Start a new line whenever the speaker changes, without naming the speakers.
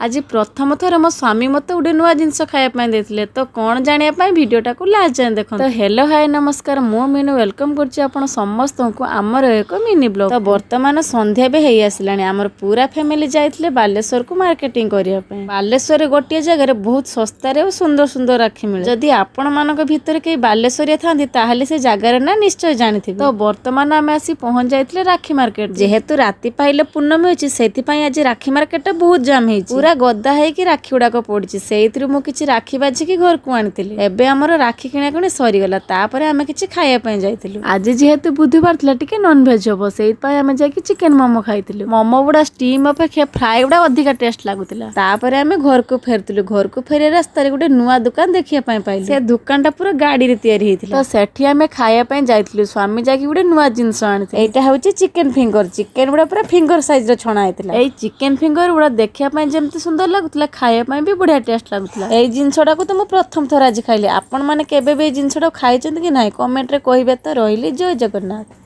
ଆଜି ପ୍ରଥମ ଥର ମୋ ସ୍ୱାମୀ ମୋତେ ଗୋଟେ ନୂଆ ଜିନିଷ ଖାଇବା ପାଇଁ ଦେଇଥିଲେ। ତ କ'ଣ ଜାଣିବା ପାଇଁ ଭିଡ଼ିଓଟାକୁ ଲାଷ୍ଟ ଯାଏଁ ଦେଖନ୍ତୁ। ତ ହେଲୋ, ହାଏ, ନମସ୍କାର, ମୁଁ ମିନୁ welcome କରୁଛି ଆପଣ ସମସ୍ତଙ୍କୁ ଆମର ଏକ ମିନି ବ୍ଲଗ। ତ ବର୍ତ୍ତମାନ ସନ୍ଧ୍ୟା ବି ହେଇ ଆସିଲାଣି। ଆମର ପୁରା ଫ୍ୟାମିଲି ଯାଇଥିଲେ ବାଲେଶ୍ୱରକୁ ମାର୍କେଟିଂ କରିବା ପାଇଁ। ବାଲେଶ୍ୱରରେ ଗୋଟିଏ ଜାଗାରେ ବହୁତ ଶସ୍ତାରେ ଓ ସୁନ୍ଦର ସୁନ୍ଦର ରାକ୍ଷୀ ମିଳେ। ଯଦି ଆପଣମାନଙ୍କ ଭିତରେ କେହି ବାଲେଶ୍ୱରିଆ ଥାନ୍ତି, ତାହେଲେ ସେ ଜାଗାରେ ନା ନିଶ୍ଚୟ ଜାଣିଥିବେ। ତ ବର୍ତ୍ତମାନ ଆମେ ଆସି ପହଞ୍ଚି ଯାଇଥିଲେ ରାକ୍ଷୀ ମାର୍କେଟ। ଯେହେତୁ ରାତି ପାଇଲେ ପୂର୍ଣ୍ଣମୀ ଅଛି, ସେଥିପାଇଁ ଆଜି ରାକ୍ଷୀ ମାର୍କେଟଟା ବହୁତ ଜାମ୍ ହେଇଛି। ପୁରା ଗଦା ହେଇକି ରାକ୍ଷୀ ଗୁଡାକ ପଡିଛି। ସେଇଥିରୁ ମୁଁ କିଛି ରାକ୍ଷୀ ବାଛିକି ଘରକୁ ଆଣିଥିଲି। ଏବେ ଆମର ରାକ୍ଷୀ କିଣାକିଣି ସରିଗଲା। ତାପରେ ଆମେ କିଛି ଖାଇବା ପାଇଁ ଯାଇଥିଲୁ। ଆଜି ଯେହେତୁ ବୁଧବାର ଥିଲା, ଟିକେ ନନଭେଜ ହବ, ସେଇଥିପାଇଁ ଆମେ ଯାଇକି ଚିକେନ ମୋମୋ ଖାଇଥିଲୁ। ମୋମୋ ଗୁଡା ଷ୍ଟିମ୍ ଅପେକ୍ଷା ଫ୍ରାଏ ଗୁଡା ଅଧିକା ଟେଷ୍ଟ ଲାଗୁଥିଲା। ତାପରେ ଆମେ ଘରକୁ ଫେରିଥିଲୁ। ଘରକୁ ଫେରିବା ରାସ୍ତାରେ ଗୋଟେ ନୂଆ ଦୋକାନ ଦେଖିବା ପାଇଁ ପାଇଲୁ। ସେ ଦୋକାନଟା ପୁରା ଗାଡିରେ ତିଆରି ହେଇଥିଲା। ତ ସେଠି ଆମେ ଖାଇବା ପାଇଁ ଯାଇଥିଲୁ। ସ୍ୱାମୀ ଯାଇକି ଗୋଟେ ନୂଆ ଜିନିଷ ଆଣିଥିଲେ। ଏଇଟା ହଉଛି ଚିକେନ ଫିଙ୍ଗର। ଚିକେନ ଗୁଡା ପୁରା ଫିଙ୍ଗର ସାଇଜ ର ଛଣା ହେଇଥିଲା। ଏଇ ଚିକେନ ଫିଙ୍ଗର ଗୁଡା ଦେଖିବା ପାଇଁ ଯେମିତି ସୁନ୍ଦର ଲାଗୁଥିଲା, ଖାଇବା ପାଇଁ ବି ବଢିଆ ଟେଷ୍ଟ ଲାଗୁଥିଲା। ଏଇ ଜିନିଷଟାକୁ ତ ମୁଁ ପ୍ରଥମ ଥର ଆଜି ଖାଇଲି। ଆପଣ ମାନେ କେବେ ବି ଏଇ ଜିନିଷଟାକୁ ଖାଇଛନ୍ତି କି ନାହିଁ, କମେଣ୍ଟରେ କହିବେ। ତ ରହିଲି, ଜୟ ଜଗନ୍ନାଥ।